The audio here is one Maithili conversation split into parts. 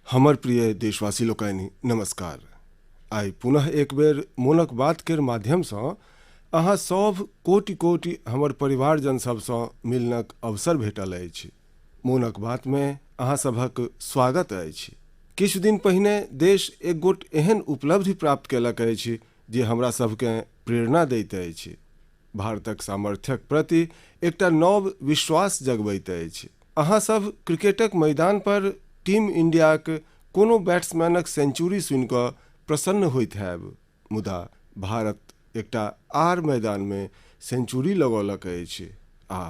हमर प्रिय देशवासी लोकनि, नमस्कार। आइ पुनः एक बेर मोनक बात केर माध्यमसँ अहाँ सभ कोटि कोटि हमर परिवारजन सभसँ मिलनक अवसर भेटल अछि। मोनक बातमे अहाँ सभक स्वागत अछि। किछु दिन पहिने देश एक गोट एहन उपलब्धि प्राप्त कयलक अछि जे हमरा सभकेँ प्रेरणा दैत अछि। भारतक सामर्थ्यक प्रति एकटा नव विश्वास जगबैत अछि। अहाँ सभ क्रिकेटक मैदान पर टीम इंडियाक कोनो बैट्समैनक सेंचुरी सुनि कऽ प्रसन्न होइत हैब, मुदा भारत एकटा आर मैदानमे सेंचुरी लगौलक अछि आ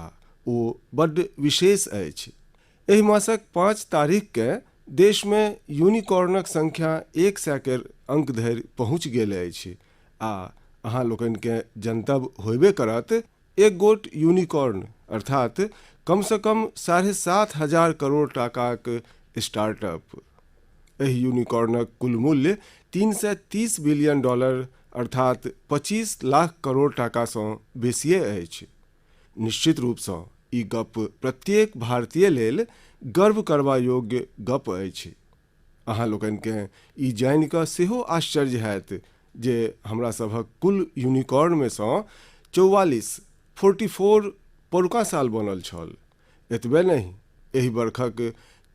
ओ बड्ड विशेष अछि। एहि मासक 5 तारीखकेँ देशमे यूनिकॉर्नक संख्या 100 केर अंक धरि पहुँचि गेल अछि आ अहाँ लोकनिकेँ जनतब होयबे करत, एक गोट यूनिकॉर्न अर्थात कमसँ कम 7500 करोड़ टाकाक स्टार्टअप। एहि यूनिकॉर्नक कुल मूल्य 330 बिलियन डॉलर अर्थात 25 लाख करोड़ टाकासँ बेसिए अछि। निश्चित रूपसँ ई गप प्रत्येक भारतीय लेल गर्व करबा योग्य गप अछि। अहाँ लोकनिकेँ ई जानि कऽ सेहो आश्चर्य हैत जे हमरा सभक कुल यूनिकॉर्नमे सँ 44, फोर्टी फोर, परुकाँ साल बनल छल। एतबे नहि, एहि बरखक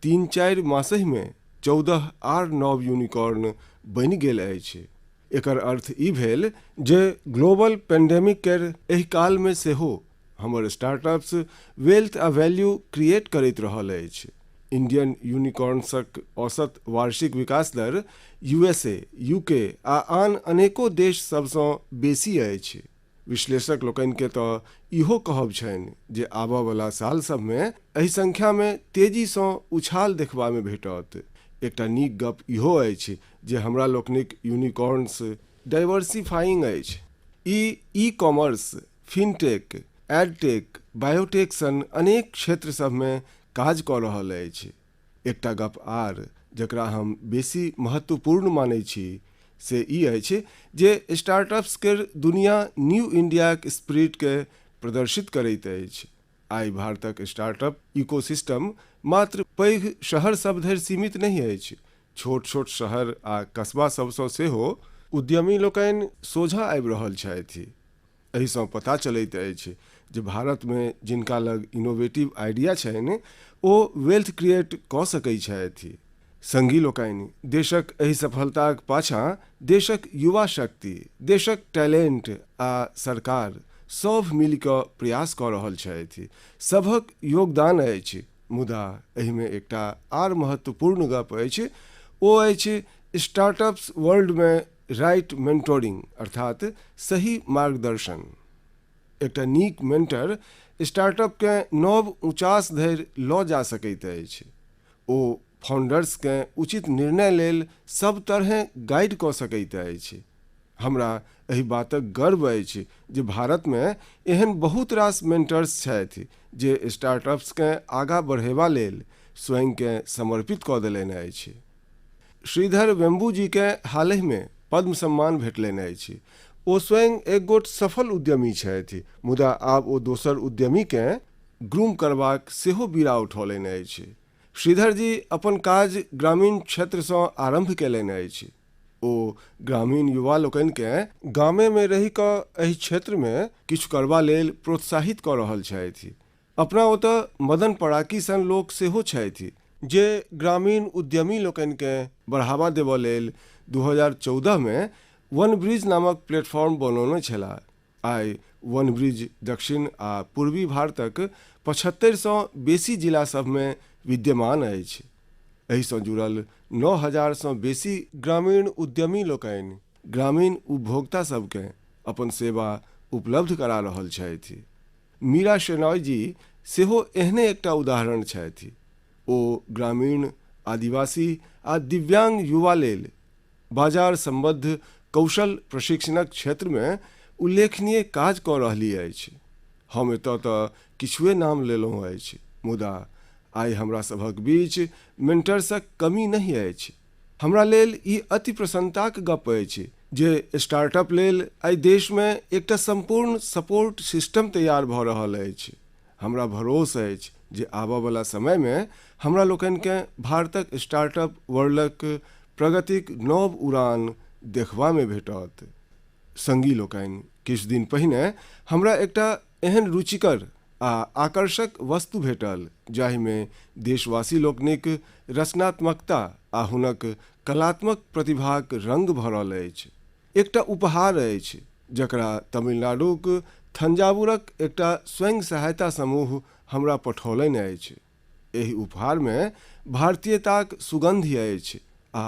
3-4 मासहिमे 14 आर नव यूनिकॉर्न बनि गेल अछि। एकर अर्थ ई भेल जे ग्लोबल पेंडेमिक केर एहि कालमे सेहो हमर स्टार्टअप्स वेल्थ आ वैल्यू क्रिएट करैत रहल अछि। इंडियन यूनिकॉर्न्सक औसत वार्षिक विकास दर यूएसए, यूके आ आन अनेको देश सभसँ बेसी अछि। विश्लेषक लोकनिकेँ तँ इहो कहब छनि जे आबय वला साल सभमे एहि संख्यामे तेजीसँ उछाल देखबामे भेटत। एकटा नीक गप इहो अछि जे हमरा लोकनिक यूनिकॉर्न्स डाइवर्सिफाइंग अछि। ई ई-कॉमर्स, फिनटेक, एडटेक, बायोटेक सन अनेक क्षेत्र सभमे काज कऽ रहल अछि। एकटा गप आर जकरा हम बेसी महत्वपूर्ण मानैत छी से ई अछि जे स्टार्टअप्स केर दुनिया न्यू इंडियाक स्पिरिटकेँ प्रदर्शित करैत अछि। आइ भारतक स्टार्टअप इकोसिस्टम मात्र पैघ शहर सभ धरि सीमित नहि अछि, छोट-छोट शहर आ कस्बा सभसँ सेहो उद्यमी लोकनि सोझाँ आबि रहल छथि। एहिसँ पता चलैत अछि जे भारतमे जिनका लग इनोवेटिव आइडिया छनि ओ वेल्थ क्रिएट कऽ सकैत छथि। संगी लोकनि, देशक एहि सफलताक पाछाँ देशक युवा शक्ति, देशक टैलेंट आ सरकार सभ मिलि कऽ प्रयास कऽ रहल छथि। सभक योगदान अछि। मुदा एहिमे एकटा आर महत्वपूर्ण गप अछि, ओ अछि स्टार्टअप्स वर्ल्डमे राइट मेंटोरिंग अर्थात सही मार्गदर्शन। एकटा नीक मेंटर स्टार्टअपकेँ नव ऊँचास धरि लऽ जा सकैत अछि। ओ फाउंडर्सकेँ उचित निर्णय लेल सभ तरहेँ गाइड कऽ सकैत अछि। हमरा एहि बातक गर्व अछि जे भारतमे एहन बहुत रास मेंटर्स छथि जे स्टार्टअप्सकेँ आगाँ बढ़ेबा लेल स्वयंकेँ समर्पित कऽ देलनि अछि। श्रीधर वेम्बू जीकेँ हालहिमे पद्म सम्मान भेटलनि अछि। ओ स्वयं एक गोट सफल उद्यमी छथि, मुदा आब ओ दोसर उद्यमीकेँ ग्रूम करबाक सेहो बीड़ा उठौलनि अछि। श्रीधर जी अपन काज ग्रामीण क्षेत्रसँ आरम्भ कयलनि अछि। ओ ग्रामीण युवा लोकनिकेँ गामेमे रहि कऽ एहि क्षेत्रमे किछु करबा लेल प्रोत्साहित कऽ रहल छथि। अपना ओतय मदन पड़ाकी सन लोक सेहो छथि जे ग्रामीण उद्यमी लोकनिकेँ बढ़ावा देबऽ लेल 2014 मे वन ब्रिज नामक प्लेटफॉर्म बनौने छलाह। आइ वन ब्रिज दक्षिण आ पूर्वी भारतक 75सँ बेसी जिला सभमे विद्यमान अछि। एहिसँ जुड़ल 9000सँ बेसी ग्रामीण उद्यमी लोकनि ग्रामीण उपभोक्ता सभकेँ अपन सेवा उपलब्ध करा रहल छथि। मीरा शेनॉय जी सेहो एहने एकटा उदाहरण छथि। ओ ग्रामीण, आदिवासी आ दिव्यांग युवा लेल बाजार सम्बद्ध कौशल प्रशिक्षणक क्षेत्रमे उल्लेखनीय काज कऽ रहलीह अछि। हम एतय तऽ किछुए नाम लेलहुँ अछि, मुदा आइ हमरा सभक बीच मेंटर्सक कमी नहि अछि। हमरा लेल ई अति प्रसन्नताक गप्प अछि जे स्टार्टअप लेल आइ देशमे एकटा सम्पूर्ण सपोर्ट सिस्टम तैयार भऽ रहल अछि। हमरा भरोस अछि जे आबयवला समयमे हमरा लोकनिकेँ भारतक स्टार्टअप वर्ल्डक प्रगतिक नव उड़ान देखबामे भेटत। संगी लोकनि, किछु दिन पहिने हमरा एकटा एहन रुचिकर आ आकर्षक वस्तु भेटल जाहिमे देशवासी लोकनिक रचनात्मकता आ हुनक कलात्मक प्रतिभाक रंग भरल अछि। एकटा उपहार अछि जकरा तमिलनाडुक थंजावुरक एकटा स्वयं सहायता समूह हमरा पठौलनि अछि। एहि उपहारमे भारतीयताक सुगन्धि अछि आ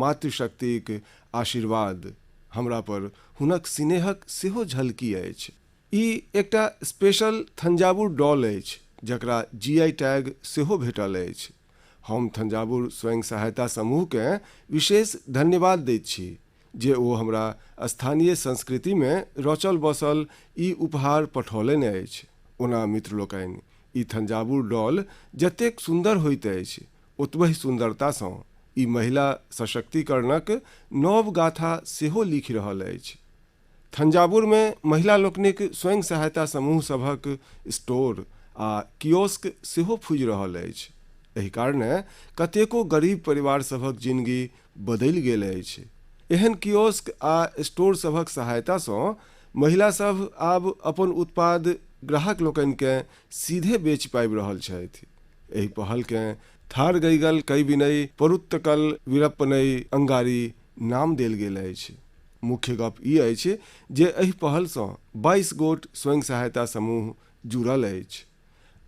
मातृशक्तिक आशीर्वाद। हमरा पर हुनक सिनेहक सेहो झलकी अछि। ई एकटा स्पेशल थंजावुर डॉल अछि जकरा जीआई टैग सेहो भेटल अछि। हम थंजावुर स्वयं सहायता समूहकेँ विशेष धन्यवाद दैत छी जे ओ हमरा स्थानीय संस्कृतिमे रचल बसल ई उपहार पठौलनि अछि। ओना मित्र लोकनि, ई थंजावुर डॉल जतेक सुन्दर होइत अछि ओतबहि सुन्दरतासँ ई महिला सशक्तिकरणक नव गाथा सेहो लिखि रहल अछि। थंजावुरमे महिला लोकनिक स्वयं सहायता समूह सभक स्टोर आ कियोस्क सेहो फूजि रहल अछि। एहि कारणे कतेको गरीब परिवार सभक जिनगी बदलि गेल अछि। एहन कियोस्क आ स्टोर सभक सहायतासँ महिला सभ आब अपन उत्पाद ग्राहक लोकनिकेँ सीधे बेचि पाबि रहल छथि। एहि पहलकेँ थारगैगल कैविनई पोरुत्तकल विरप्पनई अंगारी नाम देल गेल अछि। मुख्य गप ई अछि जे एहि पहलसँ 22 गोट स्वयं सहायता समूह जुड़ल अछि।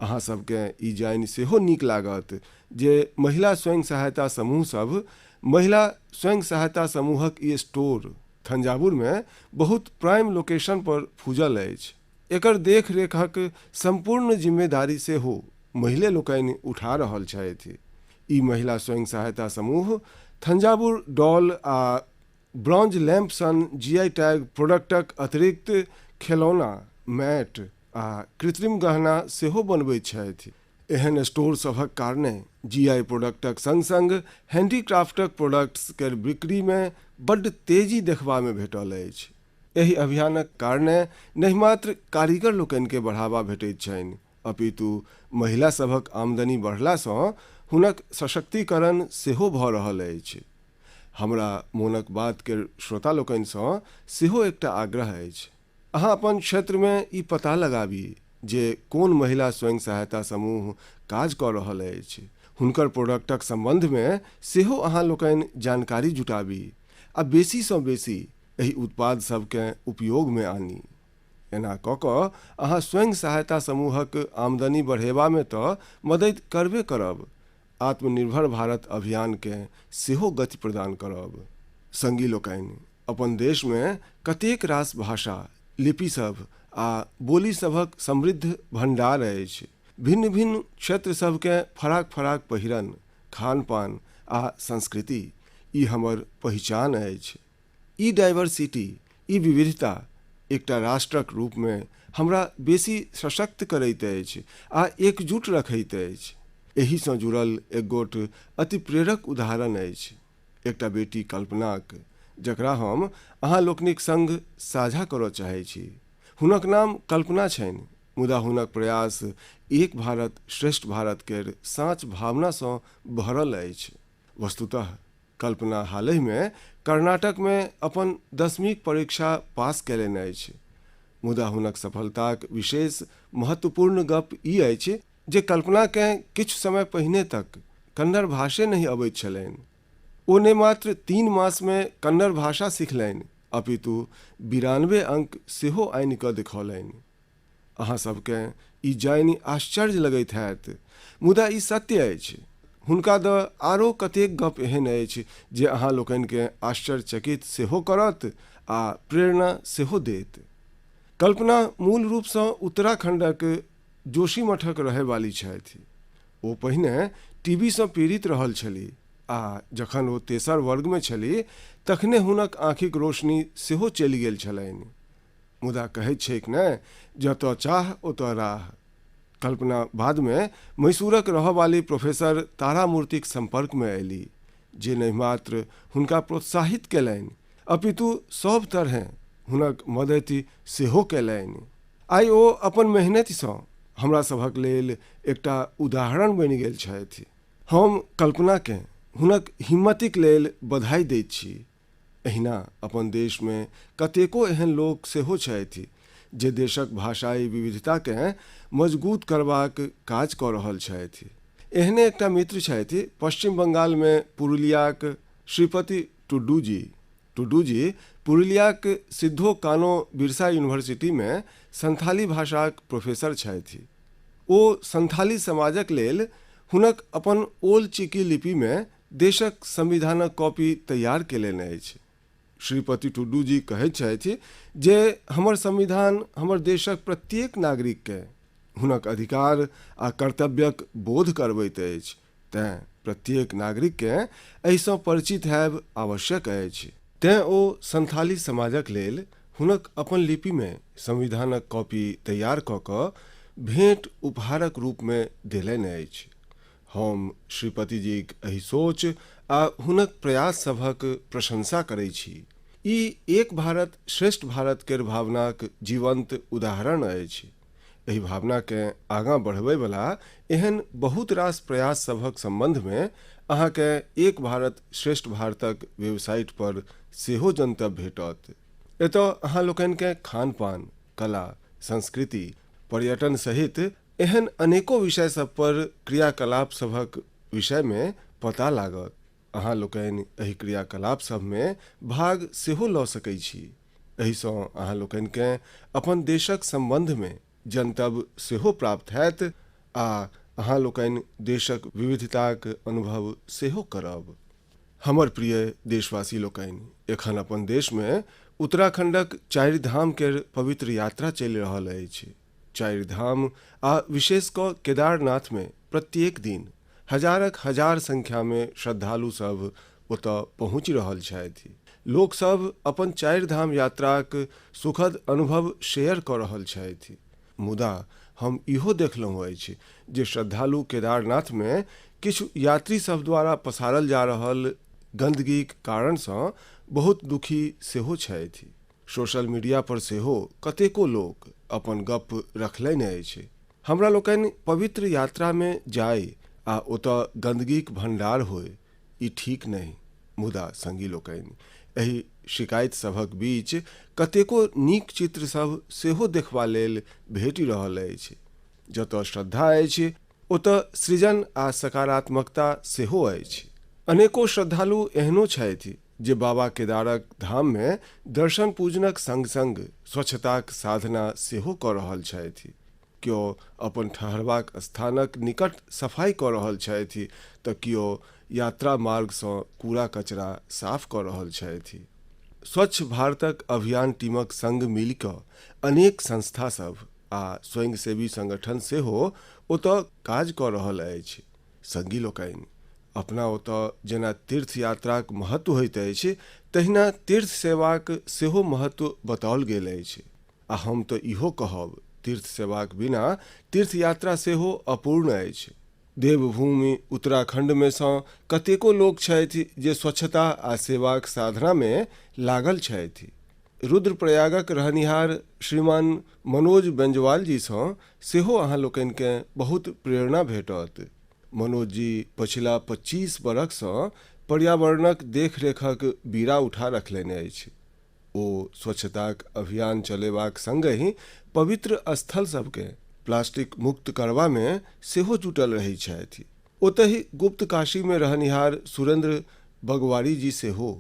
अहाँ सभकेँ ई जानि सेहो नीक लागत जे महिला स्वयं सहायता समूह सभ महिला स्वयं सहायता समूहक ई स्टोर थंजावुरमे बहुत प्राइम लोकेशन पर फूजल अछि। एकर देखरेखक सम्पूर्ण जिम्मेदारी सेहो मैले लोकनि उठा रहल छथि। ई महिला स्वयं सहायता समूह थंजावुर डॉल आ ब्रॉन्ज लैंप सन जीआई टैग प्रोडक्टक अतिरिक्त खेलौना, मैट आ कृत्रिम गहना सेहो बनबैत छथि। एहन स्टोर सभक कारणे जीआई प्रोडक्टक संग-संग हैंडीक्राफ्टक प्रोडक्ट्स केर बिक्रीमे बड्ड तेजी देखबामे भेटल अछि। एहि अभियानक कारणे नहि मात्र कारीगर लोकनिकेँ बढ़ावा भेटैत छनि अपितु महिला सभक आमदनी बढ़लासँ हुनक सशक्तिकरण सेहो भऽ रहल अछि। हमरा मोनक बात केर श्रोता लोकनिसँ सेहो एकटा आग्रह अछि। अहाँ अपन क्षेत्रमे ई पता लगाबी जे कोन महिला स्वयं सहायता समूह काज कऽ रहल अछि। हुनकर प्रोडक्टक सम्बन्धमे सेहो अहाँ लोकनि जानकारी जुटाबी आ बेसीसँ बेसी एहि उत्पाद सभकेँ उपयोगमे आनी। एना कऽ कऽ अहाँ स्वयं सहायता समूहक आमदनी बढ़ेबामे तऽ मदति करबे करब, आत्मनिर्भर भारत अभियानकेँ सेहो गति प्रदान करब। संगी लोकनि, अपन देशमे कतेक रास भाषा, लिपि सभ आ बोली सभक समृद्ध भण्डार अछि। भिन्न-भिन्न क्षेत्र सभकेँ फराक-फराक पहिरन, खान-पान आ संस्कृति, ई हमर पहिचान अछि। ई डाइवर्सिटी, ई विविधता एकटा राष्ट्रक रूपमे हमरा बेसी सशक्त करैत अछि आ एकजुट रखैत अछि। एहिसँ जुड़ल एकगोट अति प्रेरक उदाहरण अछि एकटा बेटी कल्पनाक, जकरा हम अहाँ लोकनिक संग साझा करऽ चाहैत छी। हुनक नाम कल्पना छनि, मुदा हुनक प्रयास एक भारत श्रेष्ठ भारत केर साँच भावनासँ भरल अछि। वस्तुतः कल्पना हालहिमे कर्नाटकमे अपन दसमीक परीक्षा पास कयलनि अछि। मुदा हुनक सफलताक विशेष महत्वपूर्ण गप ई अछि जे कल्पनाकेँ किछु समय पहिने तक कन्नड़ भाषे नहि अबैत छलनि। ओ ने मात्र 3 मासमे कन्नड़ भाषा सिखलनि अपितु 92 अंक सेहो आनि कऽ देखौलनि। अहाँ सभकेँ ई जानि आश्चर्य लगैत हैत, मुदा ई सत्य अछि। हुनका दऽ आरो कतेक गप एहन अछि जे अहाँ लोकनिकेँ आश्चर्यचकित सेहो करत आ प्रेरणा सेहो देत। कल्पना मूल रूपसँ उत्तराखण्डक जोशीमठक रहयवाली छथि। ओ पहिने टीबीसँ पीड़ित रहल छलीह आ जखन ओ तेसर वर्गमे छलीह तखने हुनक आँखिक रोशनी सेहो चलि गेल छलनि। मुदा कहैत छैक ने, जतऽ चाह ओतऽ राह। कल्पना बादमे मैसूरक रहऽवाली प्रोफेसर तारामूर्तिक सम्पर्कमे अयली, जे नहि मात्र हुनका प्रोत्साहित कयलनि अपितु सभ तरहेँ हुनक मदति सेहो कयलनि। आइ ओ अपन मेहनतिसँ हमरा सभक लेल एकटा उदाहरण बनि गेल छथि। हम कल्पनाकेँ हुनक हिम्मतिक लेल बधाई दैत छी। एहिना अपन देशमे कतेको एहन लोक सेहो छथि जे देशक भाषाई विविधताकेँ मजगूत करबाक काज कऽ रहल छथि। एहने एकटा मित्र छथि पश्चिम बंगालमे पुरुलियाक श्रीपति टुड्डू जी। टुड्डू जी पुरुलियाक सिद्धो कानो बिरसा यूनिवर्सिटीमे संथाली भाषाक प्रोफेसर छथि। ओ संथाली समाजक लेल हुनक अपन ओल चिकी लिपिमे देशक संविधानक कॉपी तैयार केलनि अछि। श्रीपति टुड्डू जी कहैत छथि जे हमर संविधान हमर देशक प्रत्येक नागरिककेँ हुनक अधिकार आ कर्तव्यक बोध करबैत अछि, तेँ प्रत्येक नागरिककेँ एहिसँ परिचित हैब आवश्यक अछि। तेँ ओ संथाली समाजक लेल हुनक अपन लिपिमे संविधानक कॉपी तैयार कऽ कऽ भेंट उपहारक रूपमे देलनि अछि। हम श्रीपतिजीक एहि सोच आ हुनक प्रयास सभक प्रशंसा करैत छी। ई एक भारत श्रेष्ठ भारत केर भावनाक जीवंत उदाहरण अछि। एहि भावनाकेँ आगाँ बढ़बयवला एहन बहुत रास प्रयास सभक सम्बन्धमे अहाँकेँ एक भारत श्रेष्ठ भारतक वेबसाइट पर सेहो जनतब भेटत। एतय अहाँ लोकनिकेँ खान-पान, कला, संस्कृति, पर्यटन सहित एहन अनेको विषय सभ पर क्रियाकलाप सभक विषयमे पता लागत। अहाँ लोकनि एहि क्रियाकलाप सभमे भाग सेहो लऽ सकैत छी। एहिसँ अहाँ लोकनिकेँ अपन देशक सम्बन्धमे जनतब सेहो प्राप्त हैत आ अहाँ लोकनि देशक विविधताक अनुभव सेहो करब। हमर प्रिय देशवासी लोकनि, एखन अपन देशमे उत्तराखण्डक चारि धाम केर पवित्र यात्रा चलि रहल अछि। चारि धाम आ विशेष कऽ केदारनाथमे प्रत्येक दिन हजारक हजार संख्यामे श्रद्धालु सभ ओतय पहुँचि रहल छथि। लोकसभ अपन चारि धाम यात्राक सुखद अनुभव शेयर कऽ रहल छथि। मुदा हम इहो देखलहुँ अछि जे श्रद्धालु केदारनाथमे किछु यात्री सभ द्वारा पसारल जा रहल गन्दगीक कारणसँ बहुत दुखी सेहो छथि। सोशल मीडिया पर सेहो कतेको लोक अपन गप्प रखलनि अछि। हमरा लोकनि पवित्र यात्रामे जाइ आ ओतय गन्दगीक भण्डार होय, ई ठीक नहि। मुदा संगी लोकनि, एहि शिकायत सभक बीच कतेको नीक चित्र सभ सेहो देखबा लेल भेटि रहल अछि। जतय श्रद्धा अछि, ओतय सृजन आ सकारात्मकता सेहो अछि। अनेको श्रद्धालु एहनो छथि जे बाबा केदारक धाममे दर्शन पूजनक संग-संग स्वच्छताक साधना सेहो कऽ रहल छथि। क्यो अपन ठहरबाक स्थानक निकट सफाइ कऽ रहल छथि तऽ कियो यात्रा मार्गसँ कूड़ा-कचरा साफ कऽ रहल छथि। स्वच्छ भारतक अभियान टीमक संग मिलि कऽ अनेक संस्था सभ आ स्वयंसेवी संगठन सेहो ओतय काज कऽ रहल अछि। संगी लोकनि, अपना ओतय जेना तीर्थ यात्राक महत्व होइत अछि तहिना तीर्थ सेवाक सेहो महत्व बताओल गेल अछि। आ हम तऽ इहो कहब तीर्थ सेवाक बिना तीर्थ यात्रा सेहो अपूर्ण अछि। देवभूमि उत्तराखण्डमे सँ कतेको लोक छथि जे स्वच्छता आ सेवाक साधनामे लागल छथि। रुद्रप्रयागक रहनिहार श्रीमान मनोज बेंजवाल जीसँ सेहो अहाँ लोकनिकेँ बहुत प्रेरणा भेटत। मनोज जी पछिला 25 बरखसँ पर्यावरणक देखरेखक बीड़ा उठा रखलनि अछि। ओ स्वच्छताक अभियान चलेबाक संगहि पवित्र स्थल सभकेँ प्लास्टिक मुक्त करबामे सेहो जुटल रहैत छथि। ओतहि गुप्त काशीमे रहनिहार सुरेन्द्र बगवारी जी सेहो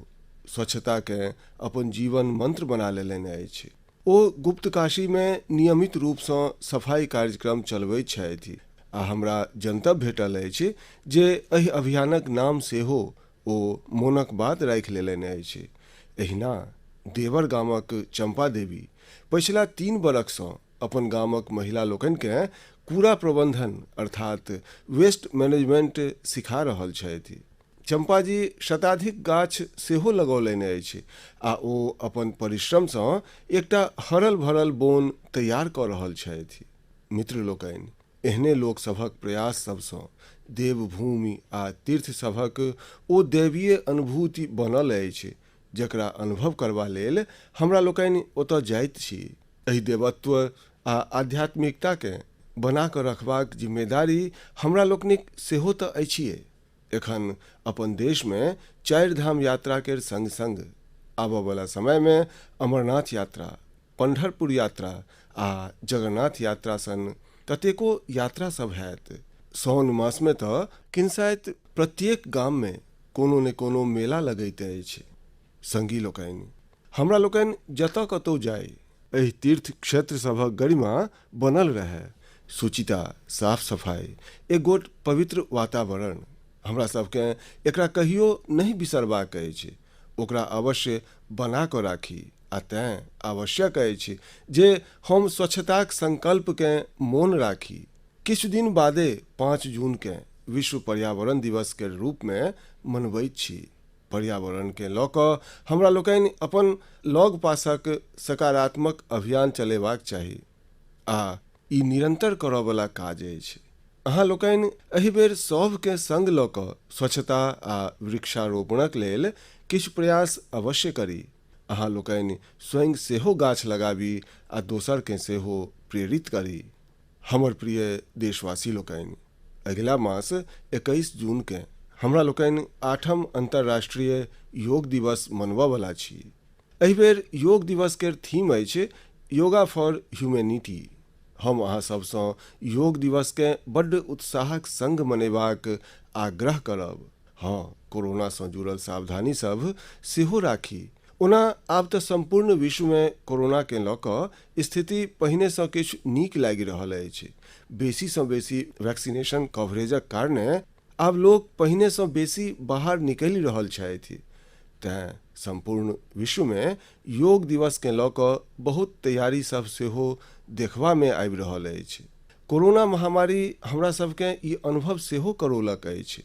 स्वच्छताकेँ अपन जीवन मंत्र बना लेलनि अछि। ओ गुप्त काशीमे नियमित रूपसँ सफाई कार्यक्रम चलबैत छथि आ हमरा जनतब भेटल अछि जे एहि अभियानक नाम सेहो ओ मोनक बात राखि लेलनि अछि। एहिना देवर गामक चंपा देवी पछिला 3 बरखसँ अपन गामक महिला लोकनिकेँ कूड़ा प्रबंधन अर्थात वेस्ट मैनेजमेंट सिखा रहल छथि। चंपाजी शताधिक गाछ सेहो लगौलनि अछि आ ओ अपन परिश्रमसँ एकटा हरल भरल बोन तैयार कऽ रहल छथि। मित्र लोकनि, एहने लोक सभक प्रयास सभसँ देवभूमि आ तीर्थ सभक ओ दैवीय अनुभूति बनल अछि जकरा अनुभव करबा लेल हमरा लोकनि ओतय जाइत छी। एहि देवत्व आ आध्यात्मिकताकेँ बना कऽ रखबाक जिम्मेदारी हमरा लोकनिक सेहो तऽ अछिए। एखन अपन देशमे चारि धाम यात्रा केर संग संग आबऽ वला समयमे अमरनाथ यात्रा, पंढरपुर यात्रा आ जगन्नाथ यात्रा सन कतेको यात्रा सब हैत। साओन मासमे तऽ किनसाइत प्रत्येक गाममे कोनो ने कोनो मेला लगैत अछि। संगी लोकनि, हमरा लोकनि जतऽ कतहु जाइ, एहि तीर्थ क्षेत्र सभक गरिमा बनल रहय। शुचिता, साफ सफाइ, एक गोट पवित्र वातावरण, हमरा सभकेँ एकरा कहियो नहि बिसरबाक अछि। ओकरा अवश्य बना कऽ राखी आ तेँ आवश्यक अछि जे हम स्वच्छताक संकल्पकेँ मोन राखी। किछु दिन बादे 5 जूनकेँ विश्व पर्यावरण दिवस केर रूपमे मनबैत छी। पर्यावरणकेँ लऽ कऽ हमरा लोकनि अपन लग पासक सकारात्मक अभियान चलेबाक चाही आ ई निरन्तर करऽवला काज अछि। अहाँ लोकनि एहि बेर सभकेँ संग लऽ कऽ स्वच्छता आ वृक्षारोपणक लेल किछु प्रयास अवश्य करी। अहाँ लोकनि स्वयं सेहो गाछ लगाबी आ दोसरकेँ सेहो प्रेरित करी। हमर प्रिय देशवासी लोकनि, अगिला मास 21 जूनकेँ हमरा लोकनि 8म अंतर्राष्ट्रीय योग दिवस मनबऽवला छी। एहि बेर योग दिवस केर थीम अछि योगा फॉर ह्यूमैनिटी। हम अहाँ सभसँ योग दिवसकेँ बड्ड उत्साहक संग मनेबाक आग्रह करब। हँ, कोरोनासँ जुड़ल सावधानी सभ सेहो राखी। ओना आब तऽ सम्पूर्ण विश्वमे कोरोनाकेँ लऽ कऽ स्थिति पहिनेसँ किछु नीक लागि रहल अछि। बेसीसँ बेसी वैक्सीनेशन कवरेजक कारणे आब लोक पहिनेसँ बेसी बाहर निकलि रहल छथि। तेँ सम्पूर्ण विश्वमे योग दिवसकेँ लऽ कऽ बहुत तैयारी सभ सेहो देखबामे आबि रहल अछि। कोरोना महामारी हमरा सभकेँ ई अनुभव सेहो करौलक अछि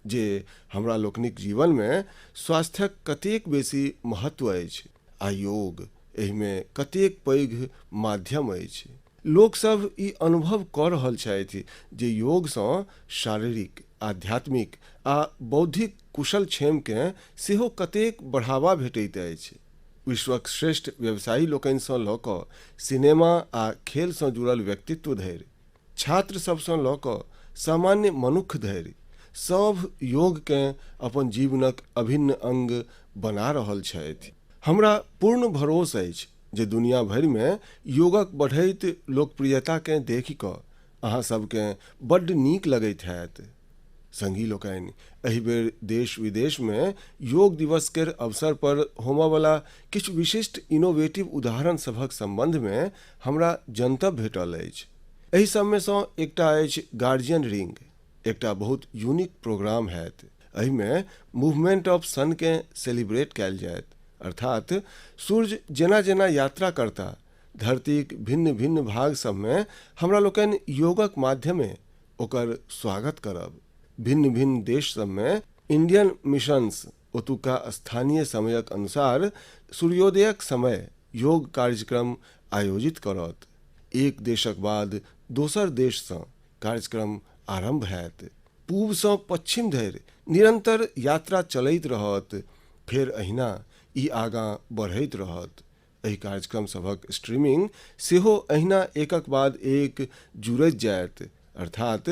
जे हमरा लोकनिक जीवनमे स्वास्थ्यक कतेक बेसी महत्व अछि आ योग एहिमे कतेक पैघ माध्यम अछि। लोकसभ ई अनुभव कऽ रहल छथि जे योगसँ शारीरिक, आध्यात्मिक आ बौद्धिक कुशल-क्षेमकेँ सेहो कतेक बढ़ावा भेटैत अछि। विश्वक श्रेष्ठ व्यवसायी लोकनिसँ लऽ कऽ सिनेमा आ खेलसँ जुड़ल व्यक्तित्व धरि, छात्र सभसँ लऽ कऽ सामान्य मनुक्ख धरि, सभ योगकेँ अपन जीवनक अभिन्न अंग बना रहल छथि। हमरा पूर्ण भरोस अछि जे दुनिया भरिमे योगक बढ़ैत लोकप्रियताकेँ देखि कऽ अहाँ सभकेँ बड्ड नीक लगैत हैत। संगी लोकनि, एहि बेर देश-विदेशमे योग दिवस केर अवसर पर होमऽवला किछु विशिष्ट इनोवेटिव उदाहरण सभक सम्बन्धमे हमरा जनतब भेटल अछि। एहि सभमे सँ एकटा अछि गार्जियन रिंग। एकटा बहुत यूनिक प्रोग्राम हैत। एहिमे मूवमेंट ऑफ सनकेँ सेलिब्रेट कयल जायत। अर्थात सूर्य जेना-जेना यात्रा करता, धरतीक भिन्न-भिन्न भाग सभमे हमरा लोकनि योगक माध्यमे ओकर स्वागत करब। भिन्न-भिन्न देश सभमे इंडियन मिशन्स ओतुका स्थानीय समयक अनुसार सूर्योदयक समय योग कार्यक्रम आयोजित करत। एक देशक बाद दोसर देशसँ कार्यक्रम आरम्भ हैत। पूबसँ पच्छिम धरि निरन्तर यात्रा चलैत रहत, फेर एहिना ई आगाँ बढ़ैत रहत। एहि कार्यक्रम सभक स्ट्रीमिंग सेहो एहिना एकक बाद एक जुड़ैत जायत, अर्थात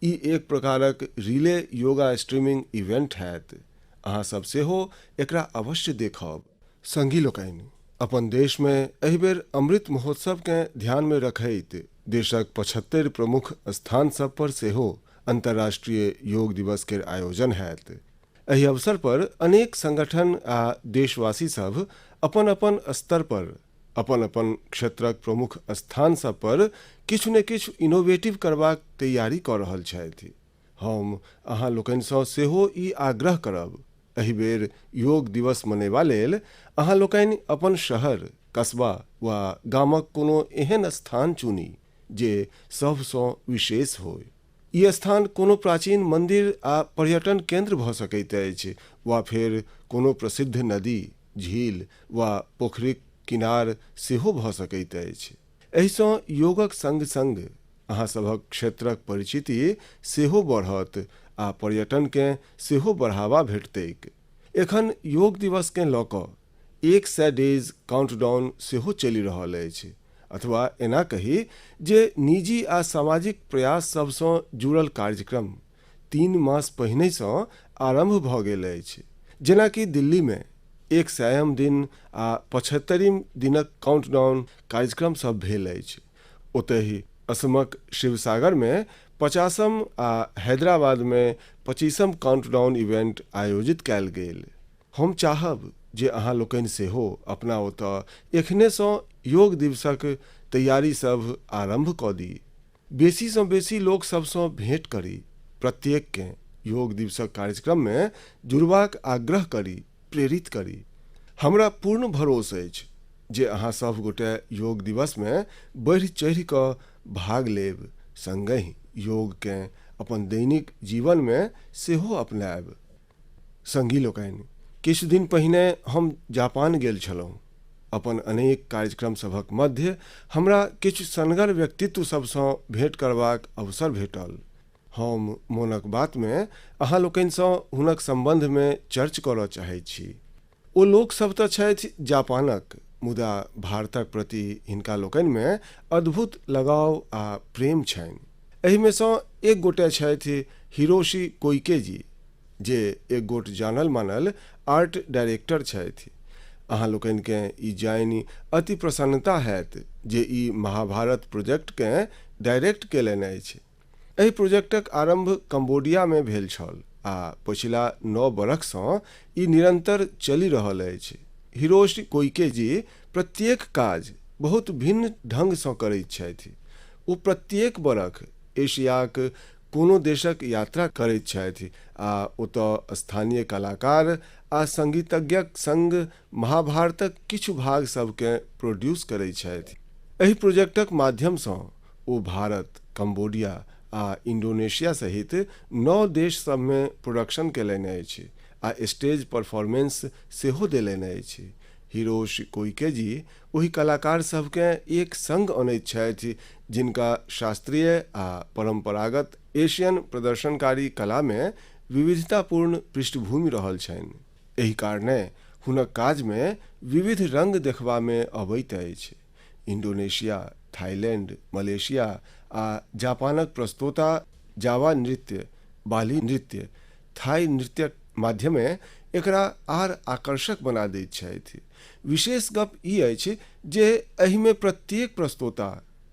ई एक प्रकारक रिले योगा स्ट्रीमिंग इवेंट हैत। अहाँ सब सेहो एकरा अवश्य देखब। संगी लोकनि, अपन देशमे एहि बेर अमृत महोत्सवकेँ ध्यानमे रखैत देशक 75 प्रमुख स्थान सभ पर सेहो अंतर्राष्ट्रीय योग दिवस केर आयोजन हैत। एहि अवसर पर अनेक संगठन आ देशवासी सभ अपन-अपन स्तर पर अपन-अपन क्षेत्रक प्रमुख स्थान सभ पर किछु ने किछु इनोवेटिव करबाक तैयारी कऽ रहल छथि। हम अहाँ लोकनिसँ सेहो ई आग्रह करब, एहि बेर योग दिवस मनेबा लेल अहाँ लोकनि अपन शहर, कस्बा वा गामक कोनो एहन स्थान चुनी जे सभसँ विशेष होइ। ई स्थान कोनो प्राचीन मंदिर आ पर्यटन केंद्र भऽ सकैत अछि वा फेर कोनो प्रसिद्ध नदी, झील वा पोखरिक किनार सेहो भऽ सकैत अछि। एहिसँ योगक संग-संग अहाँ सभक क्षेत्रक परिचिति सेहो बढ़त आ पर्यटनकेँ सेहो बढ़ावा भेटतैक। एखन योग दिवसकेँ लऽ कऽ 100 डेज काउंटडाउन सेहो चलि रहल अछि। अथवा एना कही जे निजी आ सामाजिक प्रयास सभसँ जुड़ल कार्यक्रम 3 मास पहिनहिसँ आरम्भ भऽ गेल अछि। जेनाकि दिल्लीमे 100म दिन आ 75म दिनक काउंटडाउन कार्यक्रम सभ भेल अछि। ओतहि असमक शिवसागरमे 50म आ हैदराबादमे 25म काउंटडाउन इवेंट आयोजित कयल गेल। हम चाहब जे अहाँ लोकनि सेहो अपना ओतय एखनेसँ योग दिवसक तैयारी सभ आरम्भ कऽ दी। बेसीसँ बेसी लोक सभसँ भेंट करी, प्रत्येककेँ योग दिवसक कार्यक्रममे जुड़बाक आग्रह करी, प्रेरित करी। हमरा पूर्ण भरोस अछि जे अहाँ सभ गोटे योग दिवसमे बढ़ि-चढ़ि कऽ भाग लेब संगहि योगकेँ अपन दैनिक जीवनमे सेहो अपनायब। संगी लोकनि, किछु दिन पहिने हम जापान गेल छलहुँ। अपन अनेक कार्यक्रम सभक मध्य हमरा किछु सनगर व्यक्तित्व सभसँ भेंट करबाक अवसर भेटल। हम मोनक बातमे अहाँ लोकनिसँ हुनक सम्बन्धमे चर्च करऽ चाहैत छी। ओ लोक सभ तँ छथि जापानक, मुदा भारतक प्रति हिनका लोकनिमे अद्भुत लगाव आ प्रेम छनि। एहिमे सँ एक गोटे छथि हिरोशी कोइके जी, जे एक गोट जानल मानल आर्ट डायरेक्टर छथि। अहाँ लोकनिकेँ ई जानि अति प्रसन्नता हैत जे ई महाभारत प्रोजेक्टकेँ डायरेक्ट केलनि अछि। एहि प्रोजेक्टक आरम्भ कम्बोडियामे भेल छल आ पछिला 9 बरखसँ ई निरन्तर चलि रहल अछि। हिरोशी कोइके जी प्रत्येक काज बहुत भिन्न ढंगसँ करैत छथि। ओ प्रत्येक बरख एशियाक कोनो देशक यात्रा करैत छथि आ ओतय स्थानीय कलाकार आ संगीतज्ञक संग महाभारतक किछु भाग सभकेँ प्रोड्यूस करैत छथि। एहि प्रोजेक्टक माध्यमसँ ओ भारत, कम्बोडिया आ इंडोनेशिया सहित 9 देश सभमे प्रोडक्शन केलनि अछि आ स्टेज परफॉर्मेंस सेहो देलनि अछि। हिरोशी कोइके जी ओहि कलाकार सभकेँ एक संग अनैत छथि जिनका शास्त्रीय आ परंपरागत एशियन प्रदर्शनकारी कलामे विविधतापूर्ण पृष्ठभूमि रहल छनि। एहि कारणेँ हुनक काजमे विविध रंग देखबामे अबैत अछि। इंडोनेशिया, थाईलैंड, मलेशिया आ जापानक प्रस्तोता जावा नृत्य, बाली नृत्य, थाई नृत्यक माध्यमे एकरा आर आकर्षक बना दैत छथि। विशेष गप ई अछि जे एहिमे प्रत्येक प्रस्तोता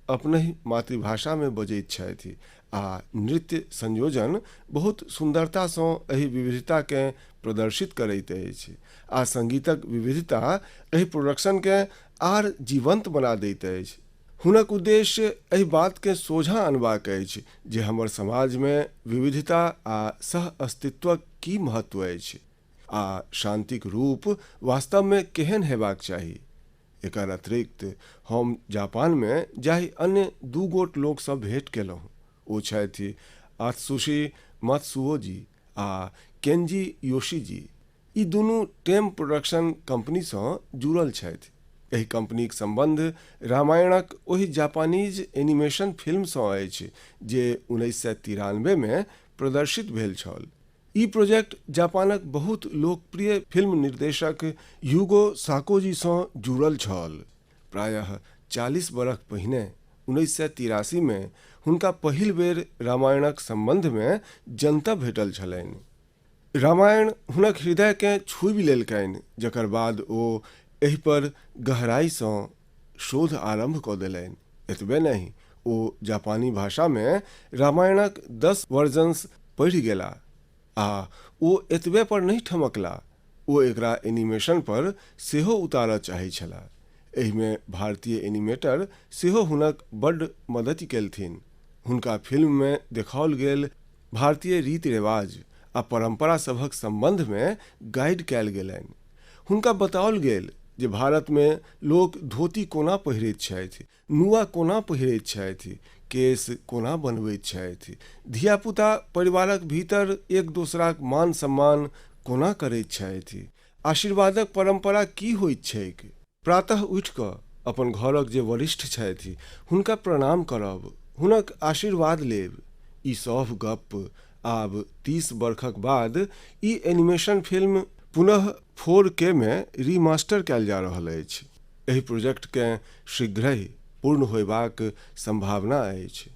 अपनहि मातृभाषामे बजैत छथि आ नृत्य संयोजन बहुत सुन्दरतासँ एहि विविधताकेँ प्रदर्शित करैत अछि आ संगीतक विविधता एहि प्रोडक्शनकेँ आर जीवंत बना दैत अछि। हुनक उद्देश्य एहि बातकेँ सोझाँ अनबाक अछि जे हमर समाजमे विविधता आ सह-अस्तित्वक की महत्व अछि आ शांतिक रूप वास्तवमे केहन हेबाक चाही। एकर अतिरिक्त हम जापानमे जाहि अन्य 2 गोट लोकसँ भेंट केलहुँ ओ छथि आत्सुशी मात्सुओजी आ केंजी योशीजी। ई दुनू टेम प्रोडक्शन कंपनीसँ जुड़ल छथि। एहि कंपनीक संबंध रामायणक ओहि जापानीज एनिमेशन फिल्मसँ अछि जे 1993 मे प्रदर्शित भेल छल। ई प्रोजेक्ट जापानक बहुत लोकप्रिय फिल्म निर्देशक युगो साकोजीसँ जुड़ल छल। प्रायः 40 बरख पहिने 1983 मे हुनका पहिल बेर रामायणक संबंधमे जनतब भेटल छलनि। रामायण हुनक हृदयकेँ छूबि लेलकनि, जकर बाद ओ एहि पर गहराइसँ शोध आरम्भ कऽ देलनि। एतबे नहि, ओ जापानी भाषामे रामायणक 10 वर्जन्स पढ़ि गेलाह। आ ओ एतबे पर नहि ठमकला, ओ एकरा एनिमेशन पर सेहो उतारय चाहैत छलाह। एहिमे भारतीय एनिमेटर सेहो हुनक बड्ड मदति केलथिन। हुनका फिल्ममे देखाओल गेल भारतीय रीति-रिवाज आ परंपरा सभक संबंधमे गाइड कयल गेलनि। हुनका बताओल गेल जे भारतमे लोक धोती कोना पहिरैत छथि, नुआ कोना पहिरैत छथि, केश कोना बनबैत छथि, धिया-पुता परिवारक भीतर एक-दोसराक मान-सम्मान कोना करैत छथि, आशीर्वादक परंपरा की होइत छैक, प्रातः उठि कऽ अपन घरक जे वरिष्ठ छथि हुनका प्रणाम करब, हुनक आशीर्वाद लेब, ई सभ गप्प आब 30 बरखक बाद ई एनिमेशन फिल्म पुनः 4K मे रीमास्टर कयल जा रहल अछि। एहि प्रोजेक्टकेँ शीघ्रहि पूर्ण होयबाक सम्भावना अछि।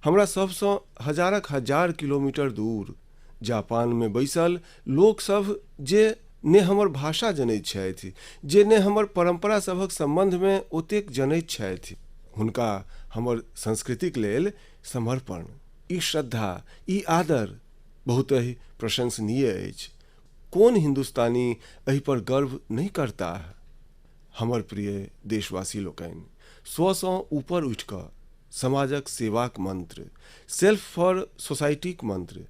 हमरा सभसँ हजारक हजार किलोमीटर दूर जापानमे बैसल लोकसभ जे ने हमर भाषा जनैत छथि, जे ने हमर परम्परा सभक सम्बन्धमे ओतेक जनैत छथि, हुनका हमर संस्कृतिक लेल समर्पण, ई श्रद्धा, ई आदर बहुत ही प्रशंसनीय अछि। कोन हिन्दुस्तानी एहि पर गर्व नहि करताह? हमर प्रिय देशवासी लोकनि, स्वसँ ऊपर उठि कऽ समाजक सेवाक मंत्र, सेल्फ फॉर सोसाइटीक मंत्र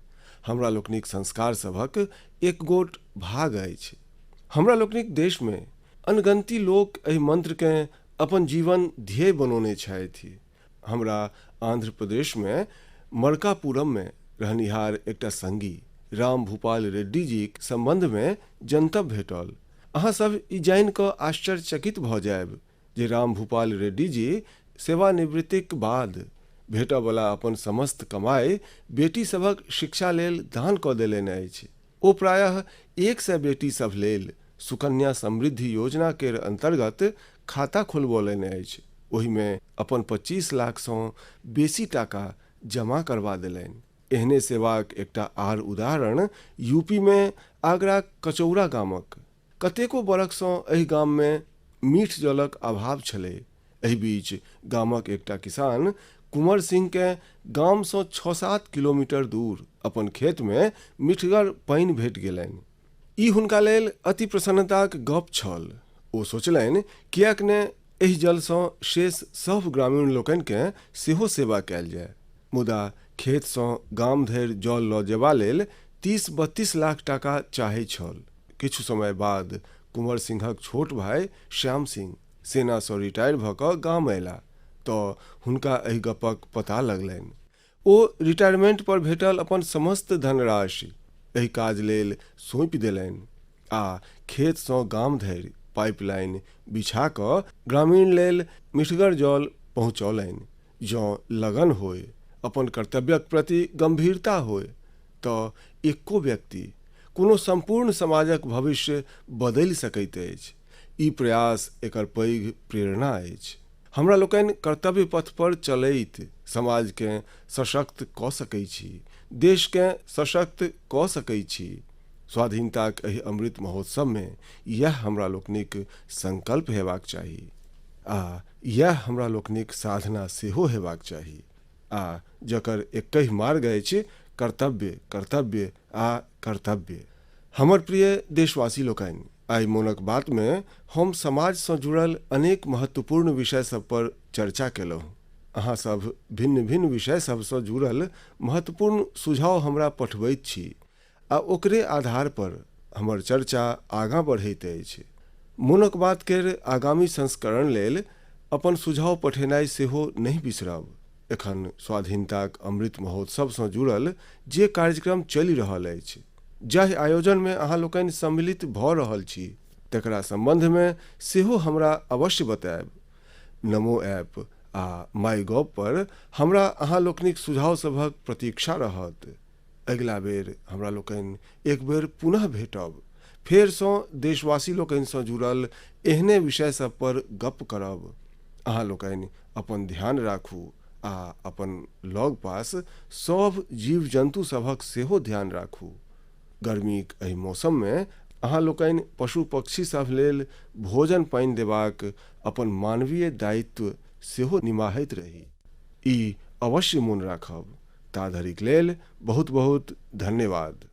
हमरा लोकनिक संस्कार सभक एक गोट भाग अछि। हमरा लोकनिक देशमे अनगनती लोक एहि मंत्रकेँ अपन जीवन ध्येय बनौने छथि। हमरा आंध्र प्रदेशमे मरकापुरममे रहनिहार एकटा संगी राम भूपाल रेड्डी जीक सम्बन्धमे जनतब भेटल। अहाँ सभ ई जानि कऽ आश्चर्यचकित भऽ जायब जे राम भूपाल रेड्डी जी सेवानिवृत्तिक बाद भेटऽवला अपन समस्त कमाइ बेटी सभक शिक्षा लेल दान कऽ देलनि अछि। ओ प्रायः 100 बेटी सभ लेल सुकन्या समृद्धि योजना केर अन्तर्गत खाता खोलबौलनि अछि। ओहिमे अपन 25 लाखसँ बेसी टाका जमा करबा देलनि। एहने सेवाक एकटा आर उदाहरण यूपीमे आगराक कचौरा गामक। कतेको बरखसँ एहि गाममे मीठ जलक अभाव छलै। एहि बीच गामक एकटा किसान कुंवर सिंहकेँ गामसँ 6-7 किलोमीटर दूर अपन खेतमे मिठगर पानि भेट गेलनि। ई हुनका लेल अति प्रसन्नताक गप छल। ओ सोचलनि, किएक ने एहि जलसँ शेष सभ ग्रामीण लोकनिकेँ सेहो सेवा कयल जाय। मुदा खेतसँ गाम धरि जल लऽ जेबा लेल 30-32 लाख टाका चाहै छल। किछु समय बाद कुंवर सिंहक छोट भाय श्याम सिंह सेनासँ रिटायर भऽ कऽ गाम अयला तऽ हुनका एहि गपक पता लगलनि। ओ रिटायरमेंट पर भेटल अपन समस्त धनराशि एहि काज लेल सौंपि देलनि आ खेतसँ गाम धरि पाइपलाइन बिछा कऽ ग्रामीण लेल मिठगर जल पहुँचौलनि। जँ लगन होय, अपन कर्तव्यक प्रति गंभीरता होय तऽ एक्को व्यक्ति कोनो सम्पूर्ण समाजक भविष्य बदलि सकैत अछि। ई प्रयास एकर पैघ प्रेरणा अछि। हमरा लोकनि कर्तव्य पथ पर चलैत समाजकेँ सशक्त कऽ सकै छी, देशकेँ सशक्त कऽ सकै छी। स्वाधीनताक एहि अमृत महोत्सवमे इएह हमरा लोकनिक संकल्प हेबाक चाही आ इएह हमरा लोकनिक साधना सेहो हेबाक चाही आ जकर एकहि मार्ग अछि कर्तव्य, कर्तव्य आ कर्तव्य। हमर प्रिय देशवासी लोकनि, आइ मोनक बातमे हम समाजसँ जुड़ल अनेक महत्वपूर्ण विषय सभ पर चर्चा केलहुँ। अहाँ सभ भिन्न-भिन्न विषय सभसँ जुड़ल महत्वपूर्ण सुझाव हमरा पठबैत छी आ ओकरे आधार पर हमर चर्चा आगाँ बढ़ैत अछि। मोनक बात केर आगामी संस्करण लेल अपन सुझाव पठेनाइ सेहो नहि बिसरब। एखन स्वाधीनताक अमृत महोत्सवसँ जुड़ल जे कार्यक्रम चलि रहल अछि, जाहि आयोजनमे अहाँ लोकनि सम्मिलित भऽ रहल छी, तकरा सम्बन्धमे सेहो हमरा अवश्य बतायब। नमो ऐप आ माई गॉव पर हमरा अहाँ लोकनिक सुझाव सभक प्रतीक्षा रहत। अगिला बेर हमरा लोकनि एक बेर पुनः भेटब। फेरसँ देशवासी लोकनिसँ जुड़ल एहने विषय सभ पर गप्प करब। अहाँ लोकनि अपन ध्यान राखू आ अपन लग पास सभ जीव जन्तु सभक सेहो ध्यान राखू। गर्मीक एहि मौसममे अहाँ लोकनि पशु पक्षी सभ लेल भोजन पानि देबाक अपन मानवीय दायित्व सेहो निमाहैत रही। ई अवश्य मोन राखब। ता धरिक लेल बहुत बहुत धन्यवाद।